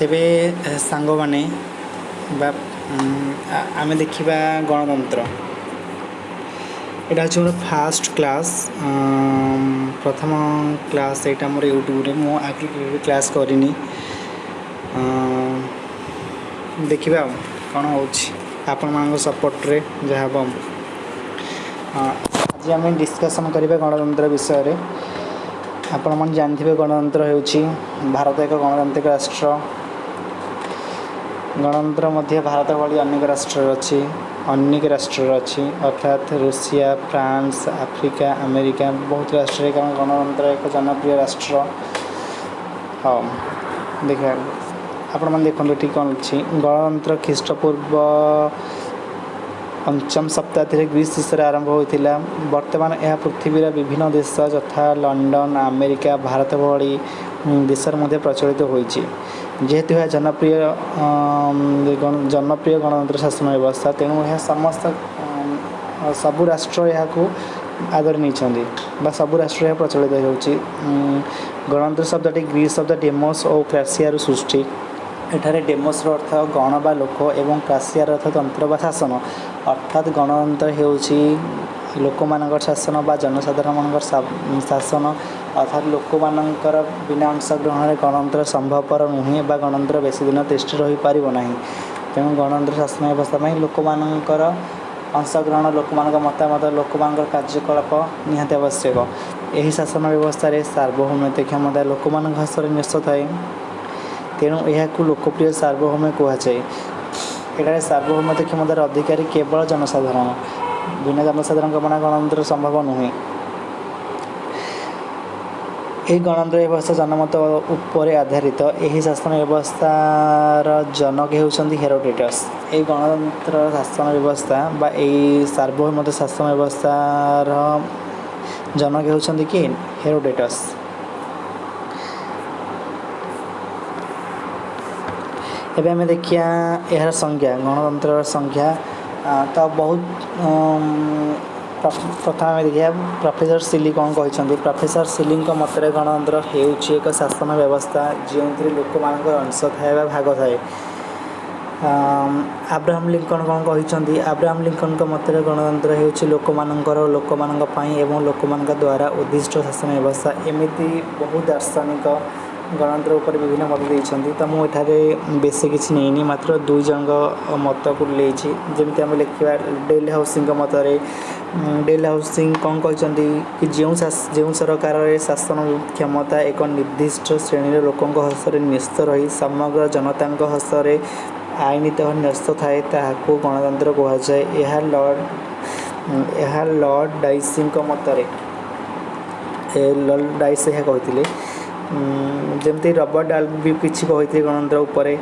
ତେବେ ସାଙ୍ଗମାନେ ବା ଆମେ ଦେଖିବା ଗଣତନ୍ତ୍ର। ଏଇଟା ହେଉଛି ମୋର ଫାଷ୍ଟ କ୍ଲାସ୍, ପ୍ରଥମ କ୍ଲାସ୍ ଏଇଟା ମୋର ୟୁଟ୍ୟୁବରେ। ମୁଁ ଆଗରୁ କେବେ ବି କ୍ଲାସ୍ କରିନି। ଦେଖିବା ଆଉ କ'ଣ ହେଉଛି, ଆପଣମାନଙ୍କ ସପୋର୍ଟରେ ଯାହା ହେବ। ଆଜି ଆମେ ଡିସ୍କସନ୍ କରିବା ଗଣତନ୍ତ୍ର ବିଷୟରେ। ଆପଣମାନେ ଜାଣିଥିବେ, ଗଣତନ୍ତ୍ର ହେଉଛି, ଭାରତ ଏକ ଗଣତାନ୍ତ୍ରିକ ରାଷ୍ଟ୍ର। ଗଣତନ୍ତ୍ର ମଧ୍ୟ ଭାରତ ଭଳି ଅନେକ ରାଷ୍ଟ୍ରରେ ଅଛି, ଅନେକ ରାଷ୍ଟ୍ରରେ ଅଛି, ଅର୍ଥାତ୍ ରୁଷିଆ, ଫ୍ରାନ୍ସ, ଆଫ୍ରିକା, ଆମେରିକା, ବହୁତ ରାଷ୍ଟ୍ରରେ। କାରଣ ଗଣତନ୍ତ୍ର ଏକ ଜନପ୍ରିୟ ରାଷ୍ଟ୍ର। ହଉ, ଦେଖିବା। ଆପଣମାନେ ଦେଖନ୍ତୁ, ଏଠି କ'ଣ ଅଛି। ଗଣତନ୍ତ୍ର ଖ୍ରୀଷ୍ଟପୂର୍ବ ପଞ୍ଚମ ଶତାବ୍ଦୀରେ ଗ୍ରୀସ୍ ଦେଶରେ ଆରମ୍ଭ ହୋଇଥିଲା। ବର୍ତ୍ତମାନ ଏହା ପୃଥିବୀର ବିଭିନ୍ନ ଦେଶ ଯଥା ଲଣ୍ଡନ, ଆମେରିକା, ଭାରତ ଭଳି ଦେଶରେ ମଧ୍ୟ ପ୍ରଚଳିତ ହୋଇଛି। ଯେହେତୁ ଏହା ଜନପ୍ରିୟ ଗଣତନ୍ତ୍ର ଶାସନ ବ୍ୟବସ୍ଥା, ତେଣୁ ଏହା ସମସ୍ତ ସବୁ ରାଷ୍ଟ୍ର ଏହାକୁ ଆଦରି ନେଇଛନ୍ତି ବା ସବୁ ରାଷ୍ଟ୍ରରେ ଏହା ପ୍ରଚଳିତ ହେଉଛି। ଗଣତନ୍ତ୍ର ଶବ୍ଦଟି ଗ୍ରୀସ୍ ଶବ୍ଦ ଡେମୋସ୍ ଓ କ୍ରାସିଆରୁ ସୃଷ୍ଟି। ଏଠାରେ ଡେମୋସ୍ର ଅର୍ଥ ଗଣ ବା ଲୋକ ଏବଂ କ୍ରାସିଆର ଅର୍ଥ ତନ୍ତ୍ର ବା ଶାସନ। ଅର୍ଥାତ୍ ଗଣତନ୍ତ୍ର ହେଉଛି ଲୋକମାନଙ୍କର ଶାସନ ବା ଜନସାଧାରଣମାନଙ୍କର ଶାସନ। ଅର୍ଥାତ୍ ଲୋକମାନଙ୍କର ବିନା ଅଂଶଗ୍ରହଣରେ ଗଣତନ୍ତ୍ର ସମ୍ଭବପର ନୁହେଁ ବା ଗଣତନ୍ତ୍ର ବେଶୀ ଦିନ ତିଷ୍ଠି ରହିପାରିବ ନାହିଁ। ତେଣୁ ଗଣତନ୍ତ୍ର ଶାସନ ବ୍ୟବସ୍ଥା ପାଇଁ ଲୋକମାନଙ୍କର ଅଂଶଗ୍ରହଣ, ଲୋକମାନଙ୍କ ମତାମତ, ଲୋକମାନଙ୍କର କାର୍ଯ୍ୟକଳାପ ନିହାତି ଆବଶ୍ୟକ। ଏହି ଶାସନ ବ୍ୟବସ୍ଥାରେ ସାର୍ବଭୌମତ୍ୱ କ୍ଷମତା ଲୋକମାନଙ୍କ ହସ୍ତରେ ନ୍ୟସ୍ତ ଥାଏ। ତେଣୁ ଏହାକୁ ଲୋକପ୍ରିୟ ସାର୍ବଭୌମ୍ୟ କୁହାଯାଏ। ଏଠାରେ ସାର୍ବଭୌମତ୍ୱ କ୍ଷମତାର ଅଧିକାରୀ କେବଳ ଜନସାଧାରଣ। ବିନା ଜନସାଧାରଣଙ୍କ ବିନା ଗଣତନ୍ତ୍ର ସମ୍ଭବ ନୁହେଁ। ଏହି ଗଣତନ୍ତ୍ର ବ୍ୟବସ୍ଥା ଜନମତ ଉପରେ ଆଧାରିତ। ଏହି ଶାସନ ବ୍ୟବସ୍ଥାର ଜନକ ହେଉଛନ୍ତି ହେରୋଡେଟସ୍। ଏହି ଗଣତନ୍ତ୍ର ଶାସନ ବ୍ୟବସ୍ଥା ବା ଏଇ ସାର୍ବଭୌମତ୍ୱ ଶାସନ ବ୍ୟବସ୍ଥାର ଜନକ ହେଉଛନ୍ତି କିଏ? ହେରୋଡେଟସ୍। ଏବେ ଆମେ ଦେଖିବା ଏହାର ସଂଜ୍ଞା, ଗଣତନ୍ତ୍ରର ସଂଜ୍ଞା। ତ ବହୁତ ପ୍ରଥମେ ଆମେ ଦେଖିବା ପ୍ରଫେସର ସିଲି କ'ଣ କହିଛନ୍ତି। ପ୍ରଫେସର ସିଲିଙ୍କ ମତରେ ଗଣତନ୍ତ୍ର ହେଉଛି ଏକ ଶାସନ ବ୍ୟବସ୍ଥା, ଯେଉଁଥିରେ ଲୋକମାନଙ୍କର ଅଂଶ ଥାଏ ବା ଭାଗ ଥାଏ। ଆବ୍ରାହମ ଲିଙ୍କନ କ'ଣ କହିଛନ୍ତି? ଆବ୍ରାହମ ଲିଙ୍କନଙ୍କ ମତରେ ଗଣତନ୍ତ୍ର ହେଉଛି ଲୋକମାନଙ୍କର, ଲୋକମାନଙ୍କ ପାଇଁ ଏବଂ ଲୋକମାନଙ୍କ ଦ୍ୱାରା ଉଦ୍ଦିଷ୍ଟ ଶାସନ ବ୍ୟବସ୍ଥା। ଏମିତି ବହୁ ଦାର୍ଶନିକ ଗଣତନ୍ତ୍ର ଉପରେ ବିଭିନ୍ନ ମତ ଦେଇଛନ୍ତି। ତ ମୁଁ ଏଠାରେ ବେଶୀ କିଛି ନେଇନି, ମାତ୍ର ଦୁଇ ଜଣଙ୍କ ମତକୁ ନେଇଛି। ଯେମିତି ଆମେ ଲେଖିବା ଡେଲ୍ ହାଉସିଙ୍କ ମତରେ, ଡେଲ୍ ହାଉସିଂ କ'ଣ କହିଛନ୍ତି କି ଯେଉଁ ସରକାରରେ ଶାସନ କ୍ଷମତା ଏକ ନିର୍ଦ୍ଦିଷ୍ଟ ଶ୍ରେଣୀର ଲୋକଙ୍କ ହସ୍ତରେ ନ୍ୟସ୍ତ ରହି ସମଗ୍ର ଜନତାଙ୍କ ହସ୍ତରେ ଆଇନତଃ ନ୍ୟସ୍ତ ଥାଏ, ତାହାକୁ ଗଣତନ୍ତ୍ର କୁହାଯାଏ। ଏହା ଲର୍ଡ଼ ଡାଇସିଙ୍କ ମତରେ, ଏ ଲର୍ଡ଼ ଡାଇସ୍ ଏହା କହିଥିଲେ। ଯେମିତି ରବର୍ଟ ଡାଲ ବି କିଛି କହିଥିଲେ ଗଣତନ୍ତ୍ର ଉପରେ।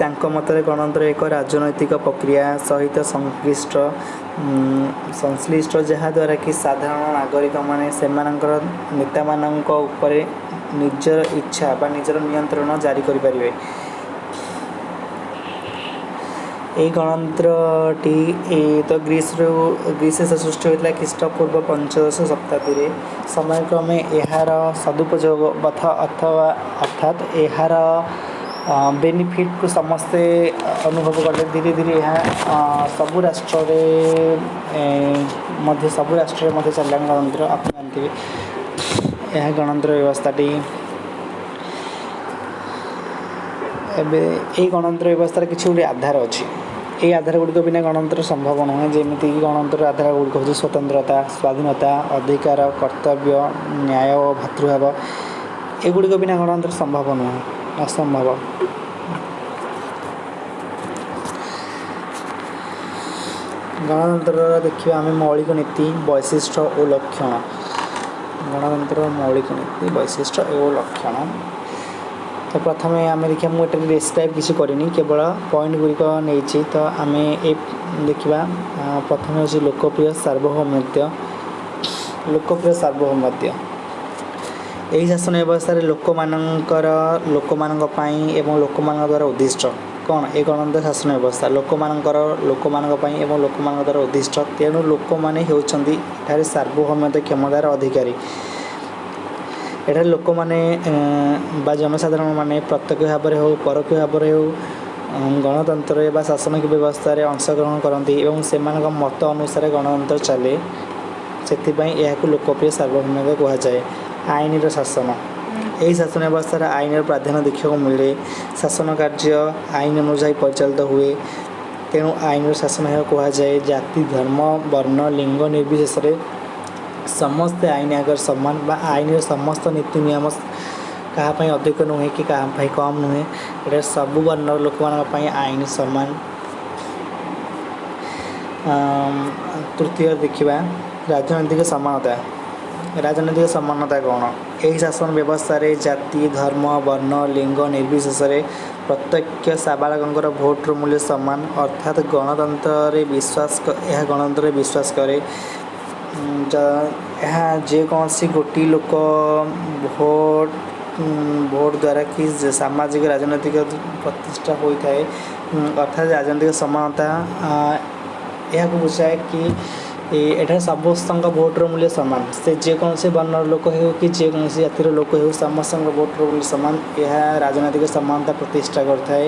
ତାଙ୍କ ମତରେ ଗଣତନ୍ତ୍ର ଏକ ରାଜନୈତିକ ପ୍ରକ୍ରିୟା ସହିତ ସଂଶ୍ଳିଷ୍ଟ, ଯାହାଦ୍ୱାରା କି ସାଧାରଣ ନାଗରିକମାନେ ସେମାନଙ୍କର ନେତାମାନଙ୍କ ଉପରେ ନିଜର ଇଚ୍ଛା ବା ନିଜର ନିୟନ୍ତ୍ରଣ ଜାରି କରିପାରିବେ। ଏହି ଗଣତନ୍ତ୍ରଟି ଏ ତ ଗ୍ରୀସ୍ ଦେଶ ସୃଷ୍ଟି ହୋଇଥିଲା ଖ୍ରୀଷ୍ଟପୂର୍ବ ପଞ୍ଚଦଶ ଶତାବ୍ଦୀରେ। ସମୟକ୍ରମେ ଏହାର ସଦୁପଯୋଗ ଅଥବା ଅର୍ଥାତ୍ ଏହାର ବେନିଫିଟ୍କୁ ସମସ୍ତେ ଅନୁଭବ କଲେ। ଧୀରେ ଧୀରେ ଏହା ସବୁ ରାଷ୍ଟ୍ରରେ ମଧ୍ୟ ଚାଲିଲାଣି ଗଣତନ୍ତ୍ର। ଆପଣ ଜାଣିଥିବେ ଏହା ଗଣତନ୍ତ୍ର ବ୍ୟବସ୍ଥାଟି। ଏବେ ଏଇ ଗଣତନ୍ତ୍ର ବ୍ୟବସ୍ଥାର କିଛି ଗୁଡ଼ିଏ ଆଧାର ଅଛି। ଏଇ ଆଧାର ଗୁଡ଼ିକ ବିନା ଗଣତନ୍ତ୍ର ସମ୍ଭବ ନୁହେଁ। ଯେମିତିକି ଗଣତନ୍ତ୍ର ଆଧାର ଗୁଡ଼ିକ ହେଉଛି ସ୍ୱତନ୍ତ୍ରତା, ସ୍ୱାଧୀନତା, ଅଧିକାର, କର୍ତ୍ତବ୍ୟ, ନ୍ୟାୟ ଓ ଭାତୃଭାବ। ଏଗୁଡ଼ିକ ବିନା ଗଣତନ୍ତ୍ର ସମ୍ଭବ ନୁହେଁ, ଅସମ୍ଭବ। ଗଣତନ୍ତ୍ରର ଦେଖିବା ଆମେ ମୌଳିକ ନୀତି, ବୈଶିଷ୍ଟ୍ୟ ଓ ଲକ୍ଷଣ। ଗଣତନ୍ତ୍ରର ମୌଳିକ ନୀତି, ବୈଶିଷ୍ଟ୍ୟ ଓ ଲକ୍ଷଣ। ତ ପ୍ରଥମେ ଆମେ ଦେଖିବା। ମୁଁ ଏଠାରେ ଡେସ୍କ୍ରାଇବ୍ କିଛି କରିନି, କେବଳ ପଏଣ୍ଟ ଗୁଡ଼ିକ ନେଇଛି। ତ ଆମେ ଏ ଦେଖିବା। ପ୍ରଥମେ ହେଉଛି ଲୋକପ୍ରିୟ ସାର୍ବଭୌମତ୍ୱ। ଲୋକପ୍ରିୟ ସାର୍ବଭୌମତ୍ୱ: ଏହି ଶାସନ ବ୍ୟବସ୍ଥାରେ ଲୋକମାନଙ୍କର, ଲୋକମାନଙ୍କ ପାଇଁ ଏବଂ ଲୋକମାନଙ୍କ ଦ୍ୱାରା ଉଦ୍ଦିଷ୍ଟ। କ'ଣ? ଏ ଗଣତନ୍ତ୍ର ଶାସନ ବ୍ୟବସ୍ଥା ଲୋକମାନଙ୍କର, ଲୋକମାନଙ୍କ ପାଇଁ ଏବଂ ଲୋକମାନଙ୍କ ଦ୍ୱାରା ଉଦ୍ଦିଷ୍ଟ। ତେଣୁ ଲୋକମାନେ ହେଉଛନ୍ତି ଏଠାରେ ସାର୍ବଭୌମତ୍ୱ କ୍ଷମତାର ଅଧିକାରୀ। ଏଠାରେ ଲୋକମାନେ ବା ଜନସାଧାରଣମାନେ ପ୍ରତ୍ୟକ୍ଷ ଭାବରେ ହେଉ, ପରୋକ୍ଷ ଭାବରେ ହେଉ, ଗଣତନ୍ତ୍ରରେ ବା ଶାସନିକ ବ୍ୟବସ୍ଥାରେ ଅଂଶଗ୍ରହଣ କରନ୍ତି ଏବଂ ସେମାନଙ୍କ ମତ ଅନୁସାରେ ଗଣତନ୍ତ୍ର ଚାଲେ। ସେଥିପାଇଁ ଏହାକୁ ଲୋକପ୍ରିୟ ସାର୍ବଭୌମିକ କୁହାଯାଏ। ଆଇନର ଶାସନ। ଏହି ଶାସନ ବ୍ୟବସ୍ଥାରେ ଆଇନର ପ୍ରାଧାନ୍ୟ ଦେଖିବାକୁ ମିଳେ। ଶାସନ କାର୍ଯ୍ୟ ଆଇନ ଅନୁଯାୟୀ ପରିଚାଳିତ ହୁଏ, ତେଣୁ ଆଇନର ଶାସନ ଏହା କୁହାଯାଏ। ଜାତି, ଧର୍ମ, ବର୍ଣ୍ଣ, ଲିଙ୍ଗ ନିର୍ବିଶେଷରେ ସମସ୍ତେ ଆଇନ ଆଗରେ ସମାନ ବା ଆଇନର ସମସ୍ତ ନୀତି ନିୟମ କାହା ପାଇଁ ଅଧିକ ନୁହେଁ କି କାହା ପାଇଁ କମ୍ ନୁହେଁ। ଏଠାରେ ସବୁ ବର୍ଣ୍ଣର ଲୋକମାନଙ୍କ ପାଇଁ ଆଇନ ସମାନ। ତୃତୀୟ ଦେଖିବା ରାଜନୈତିକ ସମାନତା। ରାଜନୈତିକ ସମାନତା କ'ଣ? ଏହି ଶାସନ ବ୍ୟବସ୍ଥାରେ ଜାତି, ଧର୍ମ, ବର୍ଣ୍ଣ, ଲିଙ୍ଗ ନିର୍ବିଶେଷରେ ପ୍ରତ୍ୟେକ ସାବାଳକଙ୍କର ଭୋଟର ମୂଲ୍ୟ ସମାନ। ଅର୍ଥାତ୍ ଗଣତନ୍ତ୍ରରେ ବିଶ୍ୱାସ, ଏହା ଗଣତନ୍ତ୍ରରେ ବିଶ୍ୱାସ କରେ। ଏହା ଯେକୌଣସି ଗୋଟିଏ ଲୋକ ଭୋଟ ଦ୍ୱାରା କି ସାମାଜିକ ରାଜନୈତିକ ପ୍ରତିଷ୍ଠା ହୋଇଥାଏ। ଅର୍ଥାତ୍ ରାଜନୈତିକ ସମାନତା ଏହାକୁ ବୁଝାଏ କି ଏଠାରେ ସମସ୍ତଙ୍କ ଭୋଟର ମୂଲ୍ୟ ସମାନ। ସେ ଯେକୌଣସି ବର୍ଣ୍ଣର ଲୋକ ହେଉ କି ଯେକୌଣସି ଜାତିର ଲୋକ ହେଉ, ସମସ୍ତଙ୍କ ଭୋଟର ମୂଲ୍ୟ ସମାନ। ଏହା ରାଜନୈତିକ ସମାନତା ପ୍ରତିଷ୍ଠା କରିଥାଏ।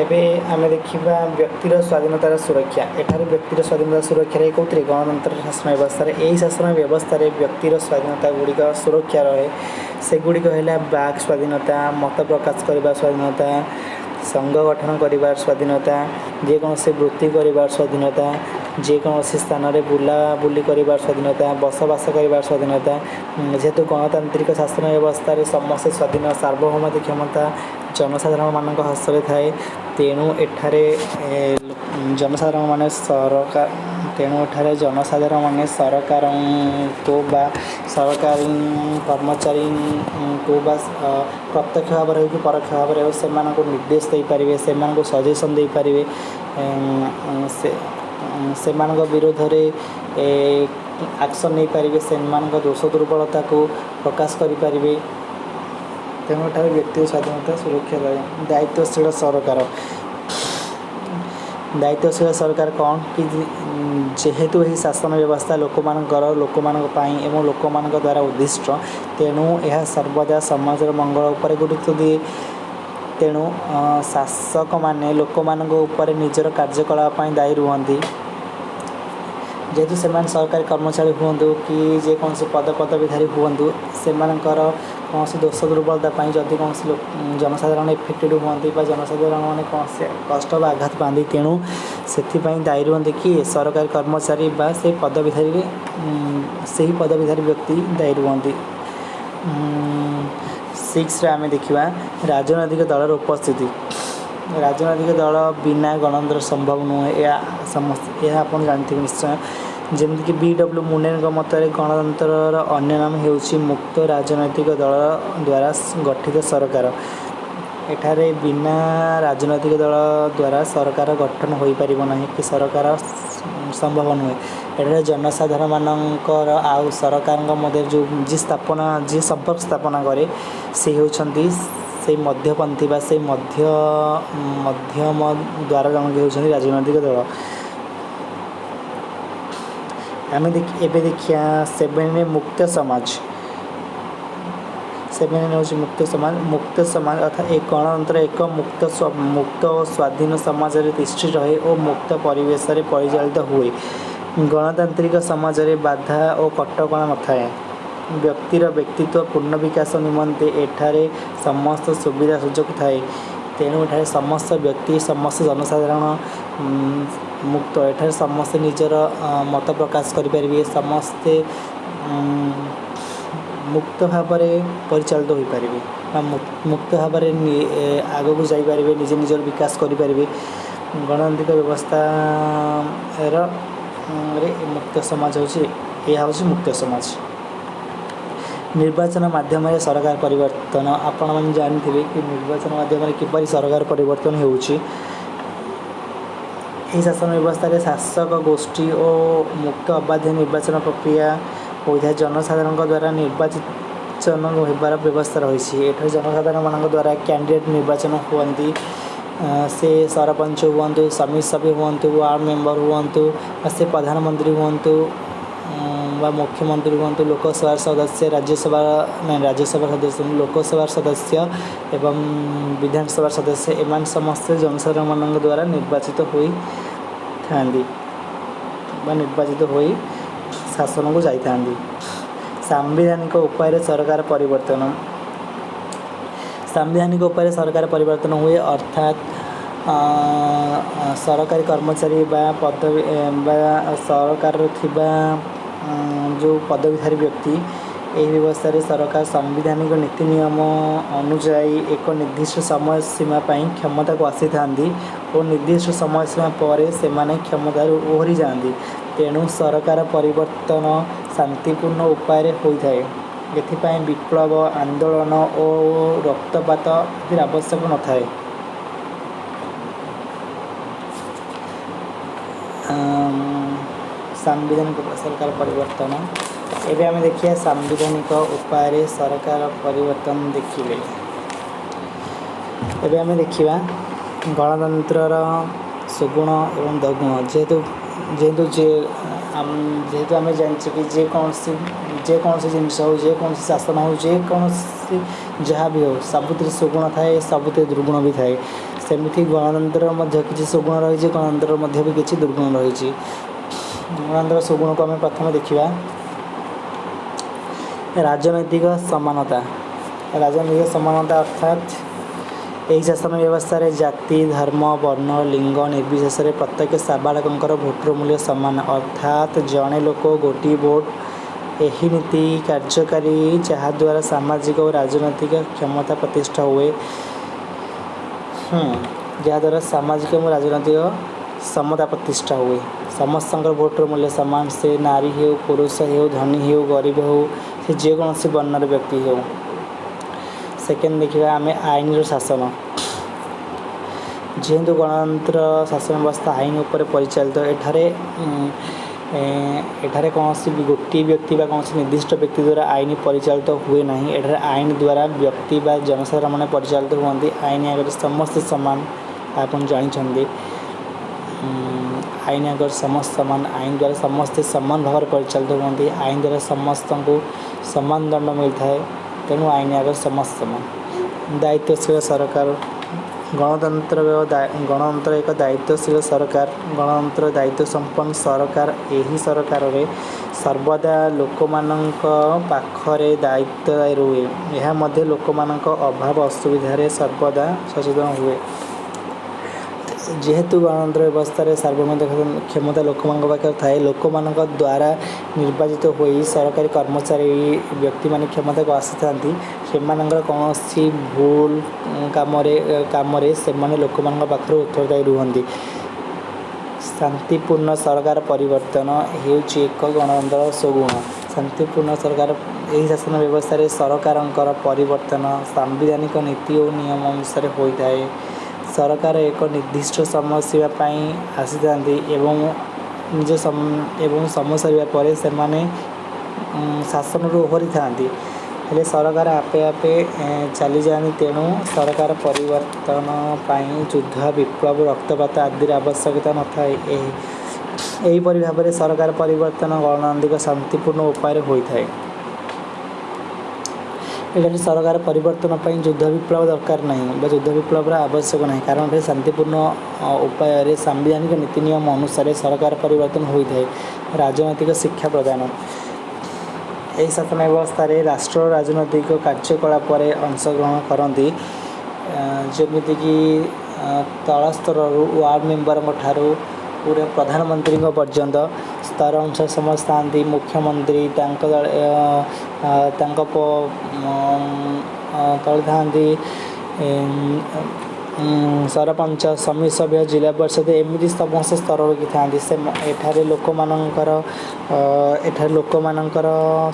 ଏବେ ଆମେ ଦେଖିବା ବ୍ୟକ୍ତିର ସ୍ୱାଧୀନତାର ସୁରକ୍ଷା। ଏଠାରେ ବ୍ୟକ୍ତିର ସ୍ୱାଧୀନତା ସୁରକ୍ଷାରେ କେଉଁଥିରେ? ଗଣତନ୍ତ୍ର ଶାସନ ବ୍ୟବସ୍ଥାରେ। ଏହି ଶାସନ ବ୍ୟବସ୍ଥାରେ ବ୍ୟକ୍ତିର ସ୍ୱାଧୀନତା ଗୁଡ଼ିକ ସୁରକ୍ଷା ରହେ। ସେଗୁଡ଼ିକ ହେଲା ବାକ୍ ସ୍ୱାଧୀନତା, ମତ ପ୍ରକାଶ କରିବା ସ୍ୱାଧୀନତା, ସଂଘ ଗଠନ କରିବାର ସ୍ୱାଧୀନତା, ଯେକୌଣସି ବୃତ୍ତି କରିବାର ସ୍ୱାଧୀନତା, ଯେକୌଣସି ସ୍ଥାନରେ ବୁଲାବୁଲି କରିବାର ସ୍ୱାଧୀନତା, ବସବାସ କରିବାର ସ୍ୱାଧୀନତା। ଯେହେତୁ ଗଣତାନ୍ତ୍ରିକ ଶାସନ ବ୍ୟବସ୍ଥାରେ ସମସ୍ତେ ସ୍ୱାଧୀନ, ସାର୍ବଭୌମତ୍ୱ କ୍ଷମତା ଜନସାଧାରଣମାନଙ୍କ ହସ୍ତରେ ଥାଏ, ତେଣୁ ଏଠାରେ ଜନସାଧାରଣମାନେ ସରକାର ତେଣୁ ଏଠାରେ ଜନସାଧାରଣମାନେ ସରକାରଙ୍କୁ ବା ସରକାରୀ କର୍ମଚାରୀଙ୍କୁ ବା ପ୍ରତ୍ୟକ୍ଷ ଭାବରେ ହେଉ କି ପରୋକ୍ଷ ଭାବରେ ହେଉ, ସେମାନଙ୍କୁ ନିର୍ଦ୍ଦେଶ ଦେଇପାରିବେ, ସେମାନଙ୍କୁ ସଜେସନ୍ ଦେଇପାରିବେ, ସେ ସେମାନଙ୍କ ବିରୋଧରେ ଆକ୍ସନ୍ ନେଇପାରିବେ, ସେମାନଙ୍କ ଦୋଷ ଦୁର୍ବଳତାକୁ ପ୍ରକାଶ କରିପାରିବେ। ତେଣୁ ଏଠାରେ ବ୍ୟକ୍ତି ସ୍ୱାଧୀନତା ସୁରକ୍ଷା ରହେ। ଦାୟିତ୍ୱଶୀଳ ସରକାର। ଦାୟିତ୍ୱଶୀଳ ସରକାର କ'ଣ କି, ଯେହେତୁ ଏହି ଶାସନ ବ୍ୟବସ୍ଥା ଲୋକମାନଙ୍କର, ଲୋକମାନଙ୍କ ପାଇଁ ଏବଂ ଲୋକମାନଙ୍କ ଦ୍ୱାରା ଉଦ୍ଦିଷ୍ଟ, ତେଣୁ ଏହା ସର୍ବଦା ସମାଜର ମଙ୍ଗଳ ଉପରେ ଗୁରୁତ୍ୱ ଦିଏ। ତେଣୁ ଶାସକମାନେ ଲୋକମାନଙ୍କ ଉପରେ ନିଜର କାର୍ଯ୍ୟକଳାପ ପାଇଁ ଦାୟୀ ରୁହନ୍ତି। ଯେହେତୁ ସେମାନେ ସରକାରୀ କର୍ମଚାରୀ ହୁଅନ୍ତୁ କି ଯେକୌଣସି ପଦପଦବୀଧାରୀ ହୁଅନ୍ତୁ, ସେମାନଙ୍କର କୌଣସି ଦୋଷ ଦୁର୍ବଳତା ପାଇଁ ଯଦି କୌଣସି ଜନସାଧାରଣ ଏଫେକ୍ଟେଡ଼ ହୁଅନ୍ତି ବା ଜନସାଧାରଣମାନେ କୌଣସି କଷ୍ଟ ବା ଆଘାତ ପାଆନ୍ତି, ତେଣୁ ସେଥିପାଇଁ ଦାୟୀ ରୁହନ୍ତି କି ସରକାରୀ କର୍ମଚାରୀ ବା ସେ ପଦବୀଧାରୀ, ସେହି ପଦବୀଧାରୀ ବ୍ୟକ୍ତି ଦାୟୀ ରୁହନ୍ତି। ସିକ୍ସରେ ଆମେ ଦେଖିବା ରାଜନୈତିକ ଦଳର ଉପସ୍ଥିତି। ରାଜନୈତିକ ଦଳ ବିନା ଗଣତନ୍ତ୍ର ସମ୍ଭବ ନୁହେଁ, ଏହା ସମସ୍ତେ ଏହା ଆପଣ ଜାଣିଥିବେ ନିଶ୍ଚୟ। ଯେମିତିକି ବି ଡବ୍ଲ୍ୟୁ ମୁନେଙ୍କ ମତରେ ଗଣତନ୍ତ୍ରର ଅନ୍ୟ ନାମ ହେଉଛି ମୁକ୍ତ ରାଜନୈତିକ ଦଳ ଦ୍ୱାରା ଗଠିତ ସରକାର। ଏଠାରେ ବିନା ରାଜନୈତିକ ଦଳ ଦ୍ୱାରା ସରକାର ଗଠନ ହୋଇପାରିବ ନାହିଁ କି ସରକାର ସମ୍ଭବ ନୁହେଁ। ଏଠାରେ ଜନସାଧାରଣମାନଙ୍କର ଆଉ ସରକାରଙ୍କ ମଧ୍ୟରେ ଯେଉଁ ଯିଏ ସ୍ଥାପନା, ଯିଏ ସମ୍ପର୍କ ସ୍ଥାପନା କରେ, ସେ ହେଉଛନ୍ତି ସେଇ ମଧ୍ୟପନ୍ଥୀ ବା ସେଇ ମଧ୍ୟମ ଦ୍ୱାରା ଜଣକ ହେଉଛନ୍ତି ରାଜନୈତିକ ଦଳ। ଆମେ ଏବେ ଦେଖିବା ସେଭେନରେ ମୁକ୍ତ ସମାଜ। ସେଭେନରେ ହେଉଛି ମୁକ୍ତ ସମାଜ। ମୁକ୍ତ ସମାଜ ଅର୍ଥାତ୍ ଏ ଗଣତନ୍ତ୍ର ଏକ ମୁକ୍ତ ଓ ସ୍ୱାଧୀନ ସମାଜରେ ତିଷ୍ଠି ରହେ ଓ ମୁକ୍ତ ପରିବେଶରେ ପରିଚାଳିତ ହୁଏ। ଗଣତାନ୍ତ୍ରିକ ସମାଜରେ ବାଧା ଓ କଟକଣା ନଥାଏ। ବ୍ୟକ୍ତିର ବ୍ୟକ୍ତିତ୍ୱ ପୂର୍ଣ୍ଣ ବିକାଶ ନିମନ୍ତେ ଏଠାରେ ସମସ୍ତ ସୁବିଧା ସୁଯୋଗ ଥାଏ। ତେଣୁ ଏଠାରେ ସମସ୍ତ ବ୍ୟକ୍ତି, ସମସ୍ତ ଜନସାଧାରଣ ମୁକ୍ତ। ଏଠାରେ ସମସ୍ତେ ନିଜର ମତ ପ୍ରକାଶ କରିପାରିବେ, ସମସ୍ତେ ମୁକ୍ତ ଭାବରେ ପରିଚାଳିତ ହୋଇପାରିବେ ବା ମୁକ୍ତ ଭାବରେ ଆଗକୁ ଯାଇପାରିବେ, ନିଜେ ନିଜର ବିକାଶ କରିପାରିବେ। ଗଣତାନ୍ତ୍ରିକ ବ୍ୟବସ୍ଥାର ରେ ମୁକ୍ତ ସମାଜ ହେଉଛି, ଏହା ହେଉଛି ମୁକ୍ତ ସମାଜ। ନିର୍ବାଚନ ମାଧ୍ୟମରେ ସରକାର ପରିବର୍ତ୍ତନ। ଆପଣମାନେ ଜାଣିଥିବେ କି ନିର୍ବାଚନ ମାଧ୍ୟମରେ କିପରି ସରକାର ପରିବର୍ତ୍ତନ ହେଉଛି। ଏହି ଶାସନ ବ୍ୟବସ୍ଥାରେ ଶାସକ ଗୋଷ୍ଠୀ ଓ ମୁକ୍ତ ଅବାଧ୍ୟ ନିର୍ବାଚନ ପ୍ରକ୍ରିୟା ହୋଇଥାଏ। ଜନସାଧାରଣଙ୍କ ଦ୍ୱାରା ନିର୍ବାଚନ ହେବାର ବ୍ୟବସ୍ଥା ରହିଛି। ଏଠାରେ ଜନସାଧାରଣମାନଙ୍କ ଦ୍ୱାରା କ୍ୟାଣ୍ଡିଡେଟ୍ ନିର୍ବାଚନ ହୁଅନ୍ତି। ସେ ସରପଞ୍ଚ ହୁଅନ୍ତୁ, ସମିତି ସଭ୍ୟ ହୁଅନ୍ତୁ, ୱାର୍ଡ଼ ମେମ୍ବର ହୁଅନ୍ତୁ ବା ସେ ପ୍ରଧାନମନ୍ତ୍ରୀ ହୁଅନ୍ତୁ, ବା ମୁଖ୍ୟମନ୍ତ୍ରୀ ହୁଅନ୍ତୁ, ଲୋକସଭାର ସଦସ୍ୟ, ରାଜ୍ୟସଭା ନାଇଁ, ରାଜ୍ୟସଭାର ସଦସ୍ୟ, ଲୋକସଭାର ସଦସ୍ୟ ଏବଂ ବିଧାନସଭାର ସଦସ୍ୟ, ଏମାନେ ସମସ୍ତେ ଜନସାଧାରଣମାନଙ୍କ ଦ୍ୱାରା ନିର୍ବାଚିତ ହୋଇଥାନ୍ତି ବା ନିର୍ବାଚିତ ହୋଇ ଶାସନକୁ ଯାଇଥାନ୍ତି। ସାମ୍ବିଧାନିକ ଉପାୟରେ ସରକାର ପରିବର୍ତ୍ତନ। ସାମ୍ବିଧାନିକ ଉପାୟରେ ସରକାର ପରିବର୍ତ୍ତନ ହୁଏ, ଅର୍ଥାତ୍ ସରକାରୀ କର୍ମଚାରୀ ବା ପଦବୀ ବା ସରକାରରେ ଥିବା ଯେଉଁ ପଦବୀଧାରୀ ବ୍ୟକ୍ତି। ଏହି ବ୍ୟବସ୍ଥାରେ ସରକାର ସାମ୍ବିଧାନିକ ନୀତି ନିୟମ ଅନୁଯାୟୀ ଏକ ନିର୍ଦ୍ଦିଷ୍ଟ ସମୟ ସୀମା ପାଇଁ କ୍ଷମତାକୁ ଆସିଥାନ୍ତି ଓ ନିର୍ଦ୍ଦିଷ୍ଟ ସମୟ ସୀମା ପରେ ସେମାନେ କ୍ଷମତାରୁ ଓହରି ଯାଆନ୍ତି। ତେଣୁ ସରକାର ପରିବର୍ତ୍ତନ ଶାନ୍ତିପୂର୍ଣ୍ଣ ଉପାୟରେ ହୋଇଥାଏ। ଏଥିପାଇଁ ବିପ୍ଳବ, ଆନ୍ଦୋଳନ ଓ ରକ୍ତପାତ ଆଦିର ଆବଶ୍ୟକ ନଥାଏ। ସାମ୍ବିଧାନିକ ସରକାର ପରିବର୍ତ୍ତନ। ଏବେ ଆମେ ଦେଖିବା ସାମ୍ବିଧାନିକ ଉପାୟରେ ସରକାର ପରିବର୍ତ୍ତନ ଦେଖିଲେ। ଏବେ ଆମେ ଦେଖିବା ଗଣତନ୍ତ୍ରର ସୁଗୁଣ ଏବଂ ଦୁର୍ଗୁଣ। ଯେହେତୁ ଆମେ ଜାଣିଛେ କି ଯେକୌଣସି ଜିନିଷ ହେଉ, ଯେକୌଣସି ଶାସନ ହେଉ, ଯେକୌଣସି ଯାହା ବି ହେଉ, ସବୁଥିରେ ସୁଗୁଣ ଥାଏ, ସବୁଥିରେ ଦୁର୍ଗୁଣ ବି ଥାଏ। ସେମିତି ଗଣତନ୍ତ୍ରର ମଧ୍ୟ କିଛି ସୁଗୁଣ ରହିଛି, ଗଣତନ୍ତ୍ରର ମଧ୍ୟ ବି କିଛି ଦୁର୍ଗୁଣ ରହିଛି। ଗଣତନ୍ତ୍ର ସୁଗୁଣକୁ ଆମେ ପ୍ରଥମେ ଦେଖିବା। ରାଜନୈତିକ ସମାନତା। ରାଜନୈତିକ ସମାନତା ଅର୍ଥାତ୍ ଏହି ଶାସନ ବ୍ୟବସ୍ଥାରେ ଜାତି, ଧର୍ମ, ବର୍ଣ୍ଣ, ଲିଙ୍ଗ ନିର୍ବିଶେଷରେ ପ୍ରତ୍ୟେକ ସାବାଳକଙ୍କର ଭୋଟର ମୂଲ୍ୟ ସମାନ, ଅର୍ଥାତ୍ ଜଣେ ଲୋକ ଗୋଟିଏ ଭୋଟ। ଏହି ନୀତି କାର୍ଯ୍ୟକାରୀ, ଯାହାଦ୍ୱାରା ସାମାଜିକ ଓ ରାଜନୈତିକ କ୍ଷମତା ପ୍ରତିଷ୍ଠା ହୁଏ। ଯାହାଦ୍ୱାରା ସାମାଜିକ ଏବଂ ରାଜନୈତିକ ସମତା ପ୍ରତିଷ୍ଠା ହୁଏ। ସମସ୍ତଙ୍କର ଭୋଟର ମୂଲ୍ୟ ସମାନ, ସେ ନାରୀ ହେଉ, ପୁରୁଷ ହେଉ, ଧନୀ ହେଉ, ଗରିବ ହେଉ, ସେ ଯେକୌଣସି ବର୍ଣ୍ଣର ବ୍ୟକ୍ତି ହେଉ। ସେକେଣ୍ଡ ଦେଖିବା ଆମେ ଆଇନର ଶାସନ। ଯେହେତୁ ଗଣତନ୍ତ୍ର ଶାସନ ବ୍ୟବସ୍ଥା ଆଇନ ଉପରେ ପରିଚାଳିତ, ଏଠାରେ କୌଣସି ବି ଗୋଟିଏ ବ୍ୟକ୍ତି ବା କୌଣସି ନିର୍ଦ୍ଦିଷ୍ଟ ବ୍ୟକ୍ତି ଦ୍ୱାରା ଆଇନ ପରିଚାଳିତ ହୁଏ ନାହିଁ। ଏଠାରେ ଆଇନ ଦ୍ୱାରା ବ୍ୟକ୍ତି ବା ଜନସାଧାରଣମାନେ ପରିଚାଳିତ ହୁଅନ୍ତି। ଆଇନ ଆଗରେ ସମସ୍ତେ ସମାନ, ଆପଣ ଜାଣିଛନ୍ତି। ଆଇନ ଆଗରେ ସମସ୍ତେ ସମାନ। ଆଇନ ଦ୍ୱାରା ସମସ୍ତେ ସମାନ ଭାବରେ ପରିଚାଳିତ ହୁଅନ୍ତି। ଆଇନ ଦ୍ୱାରା ସମସ୍ତଙ୍କୁ ସମାନ ଦଣ୍ଡ ମିଳିଥାଏ। ତେଣୁ ଆଇନ ଆଗରେ ସମସ୍ତେ ସମାନ। ଦାୟିତ୍ୱଶୀଳ ସରକାର। ଗଣତନ୍ତ୍ର ଏକ ଦାୟିତ୍ୱଶୀଳ ସରକାର। ଗଣତନ୍ତ୍ର ଦାୟିତ୍ୱ ସମ୍ପନ୍ନ ସରକାର। ଏହି ସରକାରରେ ସର୍ବଦା ଲୋକମାନଙ୍କ ପାଖରେ ଦାୟିତ୍ୱ ରୁହେ। ଏହା ମଧ୍ୟ ଲୋକମାନଙ୍କ ଅଭାବ ଅସୁବିଧାରେ ସର୍ବଦା ସଚେତନ ହୁଏ। ଯେହେତୁ ଗଣତନ୍ତ୍ର ବ୍ୟବସ୍ଥାରେ ସାର୍ବଭୌମ କ୍ଷମତା ଲୋକମାନଙ୍କ ପାଖରେ ଥାଏ, ଲୋକମାନଙ୍କ ଦ୍ୱାରା ନିର୍ବାଚିତ ହୋଇ ସରକାରୀ କର୍ମଚାରୀ ବ୍ୟକ୍ତିମାନେ କ୍ଷମତାକୁ ଆସିଥାନ୍ତି, ସେମାନଙ୍କର କୌଣସି ଭୁଲ କାମରେ ସେମାନେ ଲୋକମାନଙ୍କ ପାଖରେ ଉତ୍ତରଦାୟୀ ରୁହନ୍ତି। ଶାନ୍ତିପୂର୍ଣ୍ଣ ସରକାର ପରିବର୍ତ୍ତନ ହେଉଛି ଏକ ଗଣତନ୍ତ୍ରର ସୁଗୁଣ। ଶାନ୍ତିପୂର୍ଣ୍ଣ ସରକାର। ଏହି ଶାସନ ବ୍ୟବସ୍ଥାରେ ସରକାରଙ୍କର ପରିବର୍ତ୍ତନ ସାମ୍ବିଧାନିକ ନୀତି ଓ ନିୟମ ଅନୁସାରେ ହୋଇଥାଏ। ସରକାର ଏକ ନିର୍ଦ୍ଦିଷ୍ଟ ସମୟ ସୀମା ପାଇଁ ଆସିଥାନ୍ତି ଏବଂ ସମୟ ସରିବା ପରେ ସେମାନେ ଶାସନରୁ ଓହରିଥାନ୍ତି। ହେଲେ ସରକାର ଆପେ ଆପେ ଚାଲିଯାଆନ୍ତି। ତେଣୁ ସରକାର ପରିବର୍ତ୍ତନ ପାଇଁ ଯୁଦ୍ଧ, ବିପ୍ଳବ, ରକ୍ତପାତ ଆଦିର ଆବଶ୍ୟକତା ନଥାଏ। ଏହିପରି ଭାବରେ ସରକାର ପରିବର୍ତ୍ତନ ଗଣତାନ୍ତ୍ରିକ ଶାନ୍ତିପୂର୍ଣ୍ଣ ଉପାୟରେ ହୋଇଥାଏ। ଏଠାରେ ସରକାର ପରିବର୍ତ୍ତନ ପାଇଁ ଯୁଦ୍ଧ ବିପ୍ଳବ ଦରକାର ନାହିଁ ବା ଯୁଦ୍ଧ ବିପ୍ଳବର ଆବଶ୍ୟକ ନାହିଁ, କାରଣ ଏଠାରେ ଶାନ୍ତିପୂର୍ଣ୍ଣ ଉପାୟରେ ସାମ୍ବିଧାନିକ ନୀତି ନିୟମ ଅନୁସାରେ ସରକାର ପରିବର୍ତ୍ତନ ହୋଇଥାଏ। ରାଜନୈତିକ ଶିକ୍ଷା ପ୍ରଦାନ। ଏହି ଶାସନ ବ୍ୟବସ୍ଥାରେ ରାଷ୍ଟ୍ରର ରାଜନୈତିକ କାର୍ଯ୍ୟକଳାପରେ ଅଂଶଗ୍ରହଣ କରନ୍ତି, ଯେମିତିକି ତଳ ସ୍ତରରୁ ୱାର୍ଡ଼ ମେମ୍ବରଙ୍କ ଠାରୁ ପୁରା ପ୍ରଧାନମନ୍ତ୍ରୀଙ୍କ ପର୍ଯ୍ୟନ୍ତ ସ୍ତର ଅନୁସାରେ ସମସ୍ତେ ଥାଆନ୍ତି। ମୁଖ୍ୟମନ୍ତ୍ରୀ, ତାଙ୍କ ତାଙ୍କ ତଳେ ଥାଆନ୍ତି ସରପଞ୍ଚ, ସମିତି ସଭ୍ୟ, ଜିଲ୍ଲା ପରିଷଦ, ଏମିତି ସମସ୍ତ ସ୍ତର ଥାଆନ୍ତି। ସେ ଏଠାରେ ଲୋକମାନଙ୍କର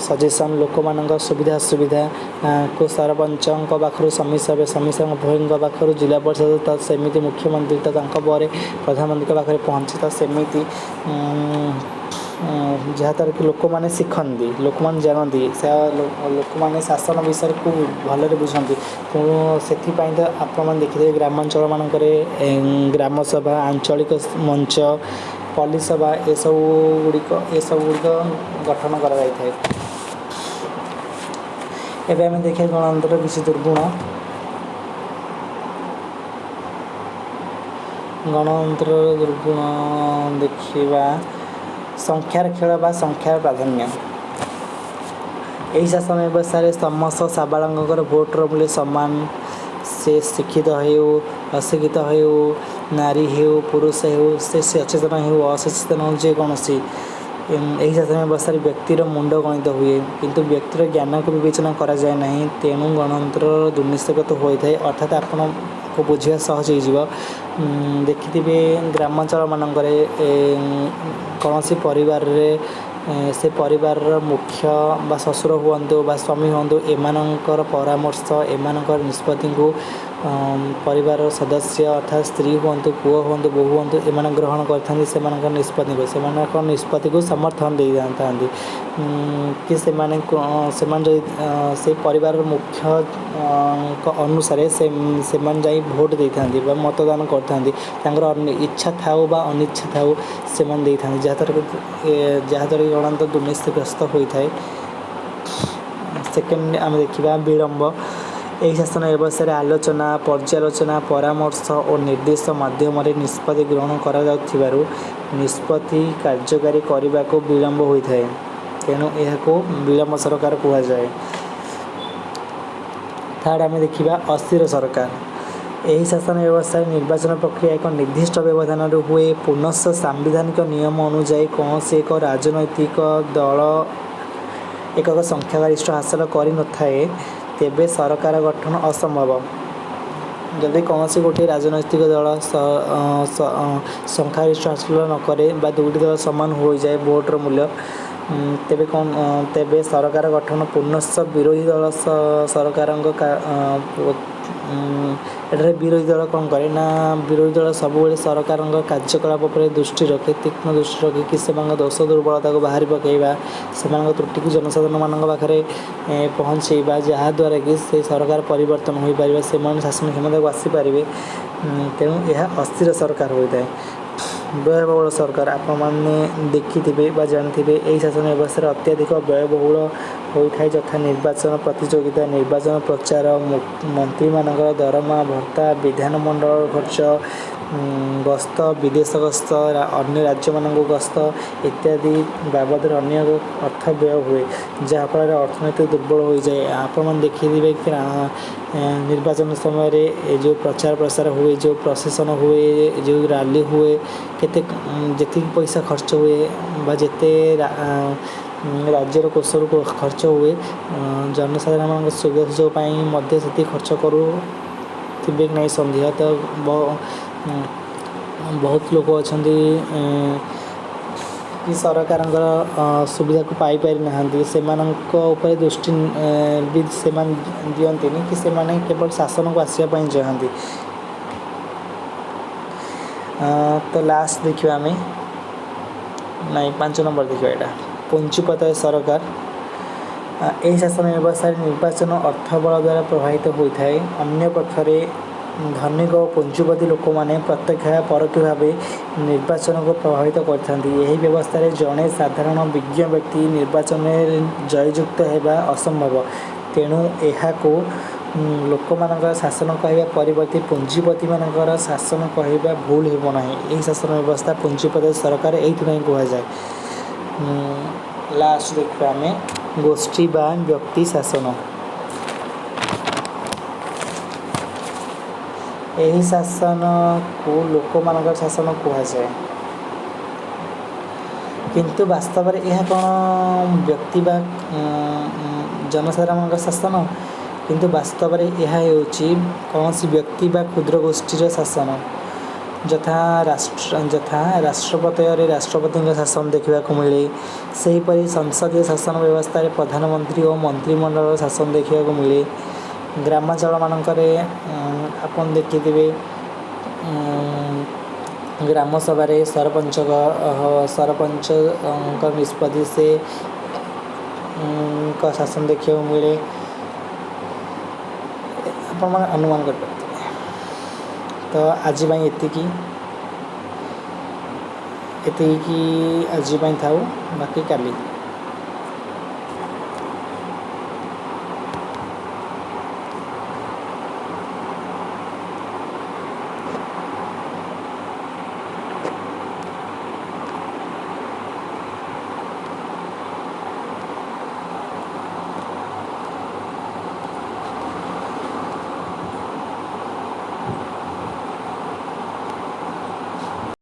ସଜେସନ୍, ଲୋକମାନଙ୍କ ସୁବିଧା ଅସୁବିଧା କୁ ସରପଞ୍ଚଙ୍କ ପାଖରୁ ସମିତି ସଭ୍ୟ, ସମିତି ସଭ୍ୟଙ୍କ ପାଖରୁ ଜିଲ୍ଲା ପରିଷଦ, ତ ସେମିତି ମୁଖ୍ୟମନ୍ତ୍ରୀ, ତ ତାଙ୍କ ପରେ ପ୍ରଧାନମନ୍ତ୍ରୀଙ୍କ ପାଖରେ ପହଞ୍ଚେ। ତ ସେମିତି ଯାହାଦ୍ୱାରା କି ଲୋକମାନେ ଶିଖନ୍ତି, ଲୋକମାନେ ଜାଣନ୍ତି, ସେ ଲୋକମାନେ ଶାସନ ବିଷୟରେ ଖୁବ୍ ଭଲରେ ବୁଝନ୍ତି। ତେଣୁ ସେଥିପାଇଁ ତ ଆପଣମାନେ ଦେଖିଥିବେ ଗ୍ରାମାଞ୍ଚଳମାନଙ୍କରେ ଗ୍ରାମସଭା, ଆଞ୍ଚଳିକ ମଞ୍ଚ, ପଲ୍ଲୀସଭା ଏସବୁ ଗୁଡ଼ିକ ଗଠନ କରାଯାଇଥାଏ। ଏବେ ଆମେ ଦେଖିବା ଗଣତନ୍ତ୍ରର କିଛି ଦୁର୍ଗୁଣ। ଗଣତନ୍ତ୍ରର ଦୁର୍ଗୁଣ ଦେଖିବା, ସଂଖ୍ୟାର ଖେଳ ବା ସଂଖ୍ୟାର ପ୍ରାଧାନ୍ୟ। ଏହି ଶାସନ ବ୍ୟବସ୍ଥାରେ ସମସ୍ତ ସାବାଳକଙ୍କର ଭୋଟର ମୂଲ୍ୟ ସମାନ। ସେ ଶିକ୍ଷିତ ହେଉ, ଅଶିକ୍ଷିତ ହେଉ, ନାରୀ ହେଉ, ପୁରୁଷ ହେଉ, ସେ ସଚେତନ ହେଉ, ଅସଚେତନ ହେଉ, ଯେକୌଣସି। ଏହି ଶାସନ ବ୍ୟବସ୍ଥାରେ ବ୍ୟକ୍ତିର ମୁଣ୍ଡ ଗଣିତ ହୁଏ, କିନ୍ତୁ ବ୍ୟକ୍ତିର ଜ୍ଞାନକୁ ବିବେଚନା କରାଯାଏ ନାହିଁ। ତେଣୁ ଗଣତନ୍ତ୍ର ଦୁର୍ନୀତିଗତ ହୋଇଥାଏ। ଅର୍ଥାତ୍ ଆପଣଙ୍କୁ ବୁଝିବା ସହଜ ହେଇଯିବ। ଦେଖିଥିବେ, ଗ୍ରାମାଞ୍ଚଳମାନଙ୍କରେ କୌଣସି ପରିବାରରେ ସେ ପରିବାରର ମୁଖ୍ୟ ବା ଶ୍ୱଶୁର ହୁଅନ୍ତୁ ବା ସ୍ୱାମୀ ହୁଅନ୍ତୁ, ଏମାନଙ୍କର ପରାମର୍ଶ, ଏମାନଙ୍କର ନିଷ୍ପତ୍ତିକୁ ପରିବାରର ସଦସ୍ୟ, ଅର୍ଥାତ୍ ସ୍ତ୍ରୀ ହୁଅନ୍ତୁ, ପୁଅ ହୁଅନ୍ତୁ, ବୋହୂ ହୁଅନ୍ତୁ, ଏମାନେ ଗ୍ରହଣ କରିଥାନ୍ତି। ସେମାନଙ୍କ ନିଷ୍ପତ୍ତିକୁ ସମର୍ଥନ ଦେଇଥାନ୍ତି କି ସେମାନେ ଯଦି ସେ ପରିବାରର ମୁଖ୍ୟଙ୍କ ଅନୁସାରେ ସେମାନେ ଯାଇ ଭୋଟ ଦେଇଥାନ୍ତି ବା ମତଦାନ କରିଥାନ୍ତି। ତାଙ୍କର ଇଚ୍ଛା ଥାଉ ବା ଅନିଚ୍ଛା ଥାଉ, ସେମାନେ ଦେଇଥାନ୍ତି, ଯାହାଦ୍ୱାରା କି ଗଣତନ୍ତ୍ର ଦୁର୍ନୀତିଗ୍ରସ୍ତ ହୋଇଥାଏ। ସେକେଣ୍ଡ ଆମେ ଦେଖିବା ବିଳମ୍ବ। ଏହି ଶାସନ ବ୍ୟବସ୍ଥାରେ ଆଲୋଚନା, ପର୍ଯ୍ୟାଲୋଚନା, ପରାମର୍ଶ ଓ ନିର୍ଦ୍ଦେଶ ମାଧ୍ୟମରେ ନିଷ୍ପତ୍ତି ଗ୍ରହଣ କରାଯାଉଥିବାରୁ ନିଷ୍ପତ୍ତି କାର୍ଯ୍ୟକାରୀ କରିବାକୁ ବିଳମ୍ବ ହୋଇଥାଏ। ତେଣୁ ଏହାକୁ ବିଳମ୍ବ ସରକାର କୁହାଯାଏ। ଥାର୍ଡ଼ ଆମେ ଦେଖିବା ଅସ୍ଥିର ସରକାର। ଏହି ଶାସନ ବ୍ୟବସ୍ଥାରେ ନିର୍ବାଚନ ପ୍ରକ୍ରିୟା ଏକ ନିର୍ଦ୍ଦିଷ୍ଟ ବ୍ୟବଧାନରେ ହୁଏ। ପୁନଶ୍ଚ ସାମ୍ବିଧାନିକ ନିୟମ ଅନୁଯାୟୀ କୌଣସି ଏକ ରାଜନୈତିକ ଦଳ ଏକକ ସଂଖ୍ୟାଗରିଷ୍ଠ ହାସଲ କରିନଥାଏ, ତେବେ ସରକାର ଗଠନ ଅସମ୍ଭବ। ଯଦି କୌଣସି ଗୋଟିଏ ରାଜନୈତିକ ଦଳ ସଂଖ୍ୟାଗରିଷ୍ଠ ହାସଲ ନ କରେ ବା ଦୁଇଟି ଦଳ ସମାନ ହୋଇଯାଏ ଭୋଟର ମୂଲ୍ୟ, ତେବେ କ'ଣ? ତେବେ ସରକାର ଗଠନ, ପୁନଶ୍ଚ ବିରୋଧୀ ଦଳ ସରକାରଙ୍କ, ଏଠାରେ ବିରୋଧୀ ଦଳ କ'ଣ କରେ ନା, ବିରୋଧୀ ଦଳ ସବୁବେଳେ ସରକାରଙ୍କ କାର୍ଯ୍ୟକଳାପ ଉପରେ ଦୃଷ୍ଟି ରଖେ, ତୀକ୍ଷ୍ଣ ଦୃଷ୍ଟି ରଖିକି ସେମାନଙ୍କ ଦୋଷ ଦୁର୍ବଳତାକୁ ବାହାରି ପକାଇବା, ସେମାନଙ୍କ ତ୍ରୁଟିକୁ ଜନସାଧାରଣମାନଙ୍କ ପାଖରେ ପହଞ୍ଚେଇବା, ଯାହାଦ୍ୱାରା କି ସେ ସରକାର ପରିବର୍ତ୍ତନ ହୋଇପାରିବ, ସେମାନେ ଶାସନ କ୍ଷମତାକୁ ଆସିପାରିବେ। ତେଣୁ ଏହା ଅସ୍ଥିର ସରକାର ହୋଇଥାଏ। ବ୍ୟୟବହୁଳ ସରକାର। ଆପଣମାନେ ଦେଖିଥିବେ ବା ଜାଣିଥିବେ, ଏହି ଶାସନ ବ୍ୟବସ୍ଥାରେ ଅତ୍ୟଧିକ ବ୍ୟୟବହୁଳ ହୋଇଥାଏ, ଯଥା ନିର୍ବାଚନ ପ୍ରତିଯୋଗିତା, ନିର୍ବାଚନ ପ୍ରଚାର, ମନ୍ତ୍ରୀମାନଙ୍କର ଦରମା, ଭତ୍ତା, ବିଧାନମଣ୍ଡଳର ଖର୍ଚ୍ଚ, ଗସ୍ତ, ବିଦେଶ ଗସ୍ତ, ଅନ୍ୟ ରାଜ୍ୟମାନଙ୍କୁ ଗସ୍ତ ଇତ୍ୟାଦି ବାବଦରେ ଅନେକ ଅର୍ଥ ବ୍ୟୟ ହୁଏ, ଯାହାଫଳରେ ଅର୍ଥନୀତି ଦୁର୍ବଳ ହୋଇଯାଏ। ଆପଣମାନେ ଦେଖିଥିବେ, ନିର୍ବାଚନ ସମୟରେ ଏ ଯେଉଁ ପ୍ରଚାର ପ୍ରସାର ହୁଏ, ଯେଉଁ ପ୍ରସେସନ୍ ହୁଏ, ଯେଉଁ ରାଲି ହୁଏ, କେତେ ଯେତିକି ପଇସା ଖର୍ଚ୍ଚ ହୁଏ ବା ଯେତେ ରାଜ୍ୟର କୋଷରୁ ଖର୍ଚ୍ଚ ହୁଏ, ଜନସାଧାରଣଙ୍କ ସୁବିଧା ସୁଯୋଗ ପାଇଁ ମଧ୍ୟ ସେତିକି ଖର୍ଚ୍ଚ କରୁଥିବେ କି ନାହିଁ ସନ୍ଦେହ। ତ ବହୁତ ଲୋକ ଅଛନ୍ତି କି ସରକାରଙ୍କର ସୁବିଧାକୁ ପାଇପାରି ନାହାନ୍ତି। ସେମାନଙ୍କ ଉପରେ ଦୃଷ୍ଟି ବି ସେମାନେ ଦିଅନ୍ତିନି କି ସେମାନେ କେବଳ ଶାସନକୁ ଆସିବା ପାଇଁ ଚାହାନ୍ତି। ତ ଲାଷ୍ଟ ଦେଖିବା ଆମେ, ନାଇଁ, 5 ନମ୍ବର ଦେଖିବା। ଏଇଟା ପୁଞ୍ଜିପତି ସରକାର। ଏହି ଶାସନ ବ୍ୟବସ୍ଥାରେ ନିର୍ବାଚନ ଅର୍ଥବଳ ଦ୍ୱାରା ପ୍ରଭାବିତ ହୋଇଥାଏ। ଅନ୍ୟ ପକ୍ଷରେ ଧନିକ ଓ ପୁଞ୍ଜିପତି ଲୋକମାନେ ପ୍ରତ୍ୟକ୍ଷ ବା ପରୋକ୍ଷ ଭାବେ ନିର୍ବାଚନକୁ ପ୍ରଭାବିତ କରିଥାନ୍ତି। ଏହି ବ୍ୟବସ୍ଥାରେ ଜଣେ ସାଧାରଣ ବିଜ୍ଞ ବ୍ୟକ୍ତି ନିର୍ବାଚନରେ ଜୟଯୁକ୍ତ ହେବା ଅସମ୍ଭବ। ତେଣୁ ଏହାକୁ ଲୋକମାନଙ୍କର ଶାସନ କହିବା ପରିବର୍ତ୍ତେ ପୁଞ୍ଜିପତିମାନଙ୍କର ଶାସନ କହିବା ଭୁଲ ହେବ ନାହିଁ। ଏହି ଶାସନ ବ୍ୟବସ୍ଥା ପୁଞ୍ଜିପତି ସରକାର ଏଇଥିପାଇଁ କୁହାଯାଏ। ଲାଷ୍ଟ ଦେଖିବା ଆମେ ଗୋଷ୍ଠୀ ବା ବ୍ୟକ୍ତି ଶାସନ। ଏହି ଶାସନକୁ ଲୋକମାନଙ୍କର ଶାସନ କୁହାଯାଏ, କିନ୍ତୁ ବାସ୍ତବରେ ଏହା କ'ଣ ବ୍ୟକ୍ତି ବା ଜନସାଧାରଣଙ୍କ ଶାସନ? କିନ୍ତୁ ବାସ୍ତବରେ ଏହା ହେଉଛି କୌଣସି ବ୍ୟକ୍ତି ବା କ୍ଷୁଦ୍ର ଗୋଷ୍ଠୀର ଶାସନ। ଯଥା ରାଷ୍ଟ୍ରପତିରେ ରାଷ୍ଟ୍ରପତିଙ୍କ ଶାସନ ଦେଖିବାକୁ ମିଳେ, ସେହିପରି ସଂସଦୀୟ ଶାସନ ବ୍ୟବସ୍ଥାରେ ପ୍ରଧାନମନ୍ତ୍ରୀ ଓ ମନ୍ତ୍ରିମଣ୍ଡଳର ଶାସନ ଦେଖିବାକୁ ମିଳେ। ଗ୍ରାମାଞ୍ଚଳମାନଙ୍କରେ ଆପଣ ଦେଖିଥିବେ, ଗ୍ରାମ ସଭାରେ ସରପଞ୍ଚଙ୍କ ନିଷ୍ପତ୍ତି, ସେ ଙ୍କ ଶାସନ ଦେଖିବାକୁ ମିଳେ। ଆପଣମାନେ ଅନୁମାନ କରିପାରୁଥିବେ। ତ ଆଜି ପାଇଁ ଏତିକି। ଏତିକି ଆଜି ପାଇଁ ଥାଉ, ବାକି କାଲି।